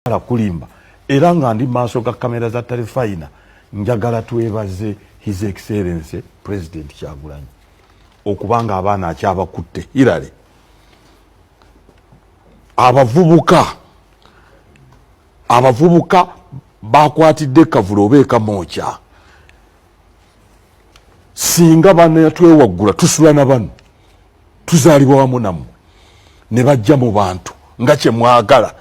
Kulimba era nga ndi maaso ga kamera za Terefayina, njagala twebaze His Excellence President Kyagulanyi okubanga abaana akyabakutte irale abavubuka. Abavubuka bakwatidde Kavule oba ekamokya. Singa banatwewaggula, tusula na bano, tuzaalibwa wamu nammwe, ne bajja mu bantu nga kyemwagala.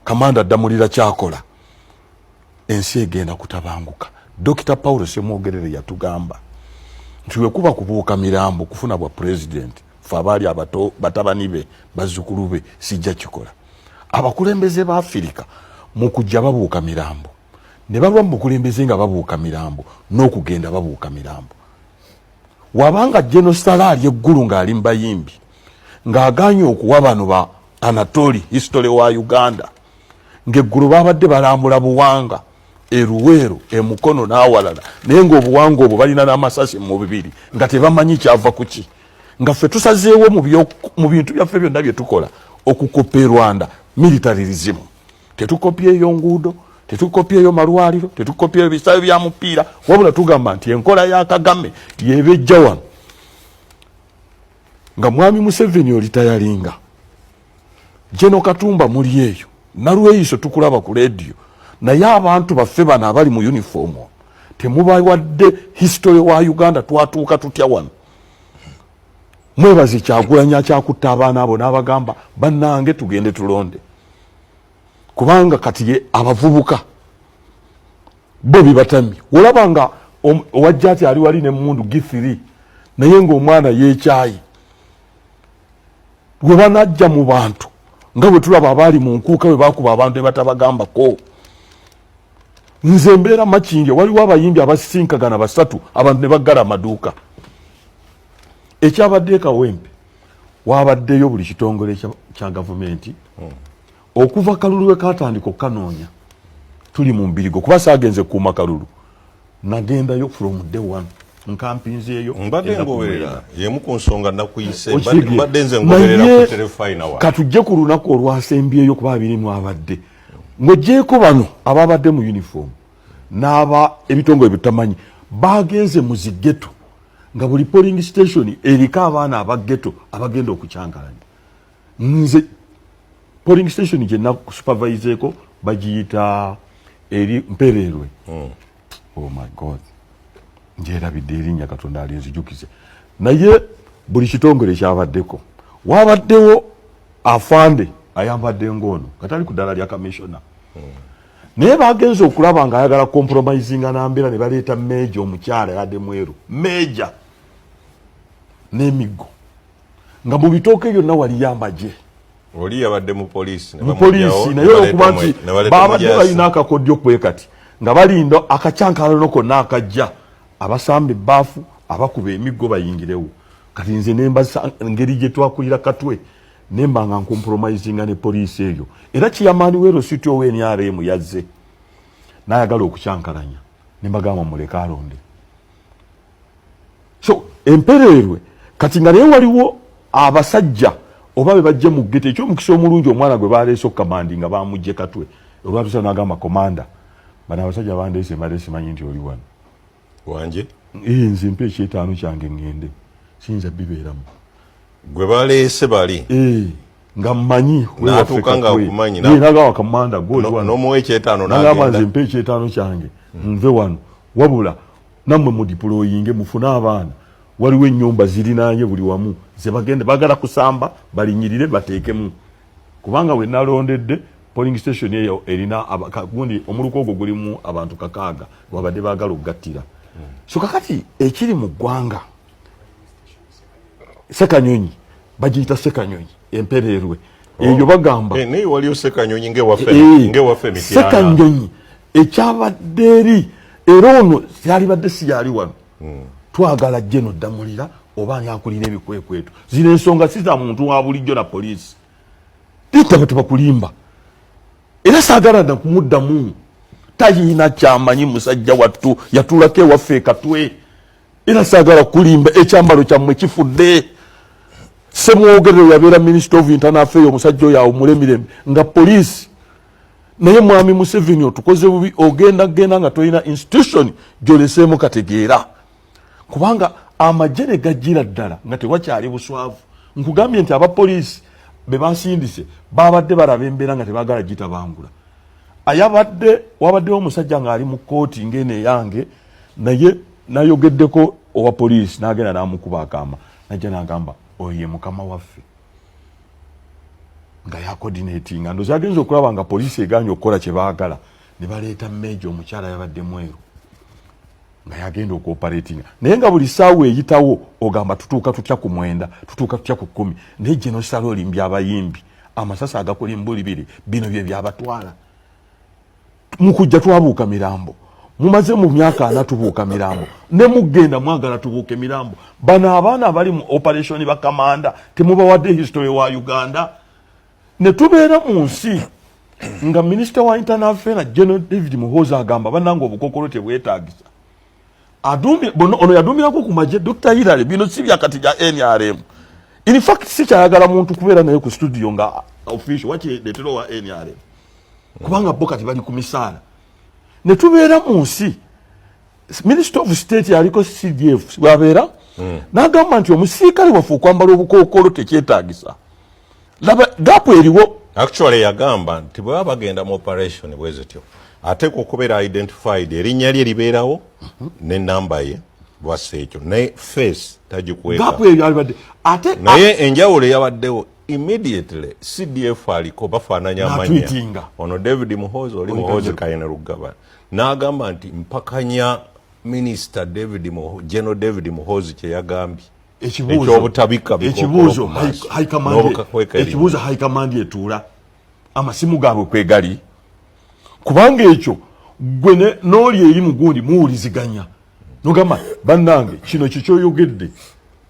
Kamanda Ddamulira kyakola, ensi egenda kutabanguka. Dr Paulo Semwogerere yatugamba nti wekuba kubuuka mirambo kufuna bwa pulezidenti, fe abaali abato, batabani be, bazzukulu be, sijja kikola. Abakulembeze ba Afirika mu kujja babuuka mirambo, ne balwa mu bukulembeze nga babuuka mirambo, n'okugenda babuuka mirambo. Wabanga Genosala ali eggulu ng'ali mu bayimbi ng'aganye okuwa bano ba Anatoli history wa Uganda, ng'eggulu babadde balambula buwanga eruweero, emukono n'awalala, naye ng'obuwanga obwo balina n'amasasi mu bibiri nga tebamanyi kyava kuki, nga ffe tusazeewo mu bintu byaffe byonna bye tukola okukopa e Rwanda militarism. Tetukopyeyo nguudo, tetukopyeyo malwaliro, tetukopyeyo bisaawe bya mupiira, wabula tugamba nti enkola ya Kagame yebejja wano nga mwami Museveni oli tayalinga Jeno Katumba muli eyo nalweyiso tukulaba ku rediyo, naye abantu baffe bano abali mu uniform temubawadde history wa Uganda. Twatuuka tutya wano? Mwebaze Kyagulanyi akyakutta abaana abo n'abagamba, "Bannange, tugende tulonde," kubanga kati ye abavubuka bo bibatamye. Olaba nga owajja ati ali wali nemundu githiri, naye ngaomwana yekyayi. Bwe banajja mu bantu nga bwe tulaba abaali mu nkuuka bwe bakuba abantu ne batabagambako. Nze mbeera Makindye, waliwo abayimbi abasinkagana basatu, abantu ne baggala amaduuka. Ekyabadde ekawempe, wabaddeyo buli kitongole kya gavumenti. Okuva kalulu we katandika okukanoonya, tuli mu mbirigo, kuba saagenze kuuma kalulu, nagendayo from day one, nkampinzeeyo. Mbadde ngoberera yemu ku nsonga nakuyise, mbadde nze ngoberera ku Terefayina wa. Katujje ku lunaku olwasembyeyo, kuba abirimu abadde ng'ogyeko bano ababadde mu uniform n'aba ebitongole bitamanyi bagenze mu zi ghetto, nga buli polling station eriko abaana aba ghetto abagenda okukyankalanya. Nze polling station gye nakusuperviseeko bagiyita eri Mpererwe. Oh my God, njerabidde erinnya, Katonda alinzijukize. Naye buli kitongole kyabaddeko, wabaddewo afande ayambadde ngoono katali ku ddala lya kamishona. Naye bagenze okulaba nga ayagala compromisinga nambeera, ne baleeta major omukyala yadde mweru, major n'emiggo, nga mu bitooke byonna waliyo amagye. Oli yabadde mu poliisi. Mu poliisi, naye olwokuba nti babadde balina akakodyo kwe kati nga balinda akacyankalano konna akajja, abasamba ebbaafu, abakuba emiggo bayingirewo. Kati nze nembasa engeri gye twakulira Katwe, nemba nga ncompromisinga ne poliisi eyo. Era chairman we LC2 owa NRM yazze nayagala okukyankalanya, nembagamba muleke alonde. So empereerwe kati nga naye waliwo abasajja oba be bajje mu ghetto. Ekyomukisa omulungi, omwana gwe baleese okucommandinga nga bamugje Katwe, olwatusa nagamba, "Commander, bano abasajja bandeese, mbadde simanyi nti oli wano." Wanje. Nze mpa ekyetaano kyange ŋŋende, siyinza bibeeramu. Gwe baleese bali. Nga mmanyi. N'atuuka nga akumanyi. Nagamba, "Commander, gwoli wano." N'omuwa ekyetaano. Nagamba, "Nze mpa ekyetaano kyange nve wano, wabula nammwe mudeployinge mufune abaana. Waliwo ennyumba zirinaanye buli wamu zebagenda bagala kusamba, balinyirire bateekemu," kubanga we nalondedde polling station eyo erina gundi omuluka ogwo gulimu abantu 6 wabadde baagala okugattira. So kakati ekiri mu ggwanga, Sekanyonyi, bagiyita Sekanyonyi empereerwe eyo bagamba. Naye waliyo Sekanyonyi ngewaffe Mityana. Sekanyonyi ekyabadde eri era ono kyalibadde si yali wano. Twagala Jeno Ddamulira oba ani akulira ebikwekweto. Zino ensonga si za muntu wa bulijjo na poliisi titaba tebakulimba, era saagala na kumuddamu, tayina kyamanyi. Musajja wattu yatuulako ewaffe ekatwe, era saagala kulimba. Ekyambalo kyammwe kifudde. Semwogerero yabeera Minister of Internal Affairs, omusajja oyo awumule emirembe, nga poliisi. Naye mwami Museveni, otukoze bubi. Ogenda genda nga tolina institution gyoleseemu kategeera, kubanga amagye ne gajjira ddala nga tewakyali buswavu. Nkugambye nti abapoliisi be basindise babadde balaba embeera nga tebagala gitabangula. Ayabadde wabaddewo omusajja ng'ali mu kkooti ng'eno eyange, naye nayogeddeko owa poliisi n'agenda n'amukuba akama, najja n'agamba oyo ye mukama waffe nga yacoordinatinga. Ndozi agenza okulaba nga poliisi eganye okukola kye baagala, ne baleeta meja omukyala yabadde mweru nga yagenda okuoperatinga. Naye nga buli saawa eyitawo ogamba tutuuka tutya ku 9, tutuuka tutya ku 10? Naye genosala olimbya abayimbi, amasasi agakulimba biri bino bye byabatwala. Mukujja twabuuka mirambo, mumaze mu myaka 40 tubuuka mirambo, ne mugenda mwagala tubuuke mirambo. Bano abaana abali mu operation bakamanda temubawadde history wa Uganda. Ne tubeera mu nsi nga minisita wa internal affairs General David Muhoozi agamba bannange obukokolo tebwetagisa. Ono yadumirako ku magye, Dr Hilary. Bino si byakati bya NRM. In fact, sikyayagala muntu kubeera naye ku studio nga official wakiretera owa NRM, kubanga bo kati bali ku misaala. Ne tubeera mu nsi minister of state aliko CDF wabeera n'agamba nti omusirikale waffe okwambala obukookolo tekyetagisa. Laba gap eriwo. Actually yagamba nti bwe baba bagenda mu operation bwe zityo, ateekwa okubeera identified, erinnya lye libeerawo n'enamba ye lwassa ekyo, ne face tagikweka. Gap eyo alibadde ate. Naye enjawulo eyabaddewo, immediately CDF aliko bafaananya amanya. N'atweetinga. Ono David Muhoozi, oli Oli Muhoozi Kanyero. Kainerugaba, n'agamba nti mpakanya minisita General David Muhoozi kye yagambye ekyobutabika ekibuuzo bikookolo ku maaso, high command n'obukakweka erinnya. Ekibuuzo, high command etuula amasimu gaabwe kwegali, kubanga ekyo gwe n'oli eri mugundi muwuliziganya, nogamba bannange kino kikyoyogedde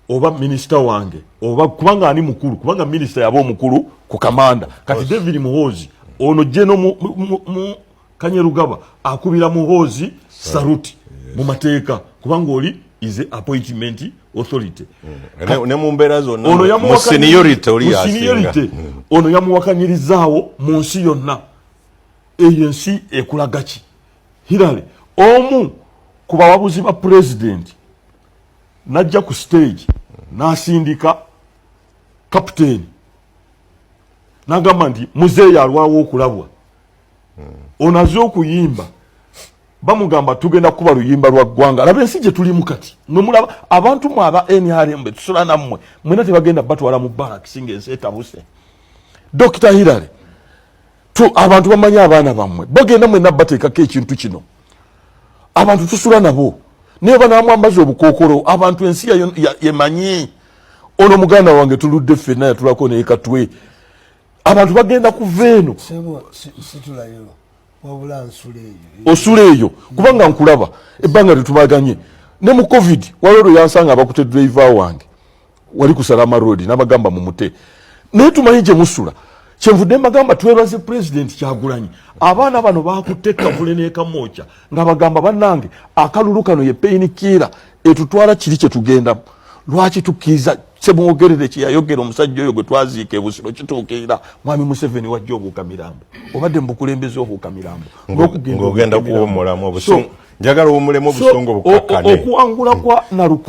oba minisita wange oba, kubanga ani mukulu? Kubanga minisita yaba omukulu ku kamanda. Kati David Muhoozi ono geno mu Kanyerugaba akubira Muhoozi saluti mu mateeka, kubanga oli is a appointment authority. Ne mu mbeera zonna, ono mu seniority oli mu yasinga. seniority, ono yamuwakanyirizaawo mu nsi yonna. Eyo ensi ekulaga ki? Hillary, omu ku bawabuzi ba pulezidenti, najja ku stage n'asindika kapiteeni n'agamba nti muzeeyi alwawo okulabwa. Ono aze okuyimba, bamugamba tugenda kuba luyimba lwa ggwanga. Laba ensi gye tulimu kati. Mwe mulaba abantu mwe aba NRM betusula nammwe mwena tebagenda batwala mu barracks ng'ensi etabuse. Dr Hillary, abantu bamanyi abaana bammwe bagenda mwenna bateekako ekintu kino. Abantu tusula nabo, naye banamwambaza obukookolo. Abantu ensi yemanyi ono muganda wange tuludde ffenna, yatulako naye katwe abantu bagenda kuva eno. Sebo, situlayo, wabula nsula eyo. Osula eyo kubanga nkulaba ebbanga tetumaganye. Ne mu COVID waliwo lwe yansanga abakute driver wange wali ku Salama Road, nabagamba mumute, naye tumanyi gye musula. Kyenvudde mbagamba twebaze Pulezidenti Kyagulanyi. Abaana bano bakutte kavule n'ekamwokya nga bagamba bannange akalulu kano ye painkiller etutwala kiri kye tugendamu. Lwaki tukkiriza Semwogerere kyeyayogera omusajja oyo gwe twaziika ebusiro kituukirira? Mwami Museveni, wajja obuuka mirambo, obadde mu bukulembeze obuuka mirambo. Ng'ogenda kuwummulamu obusungu, njagala owummulemu obusungu bukakkane. Okuwangula kwa Naluku.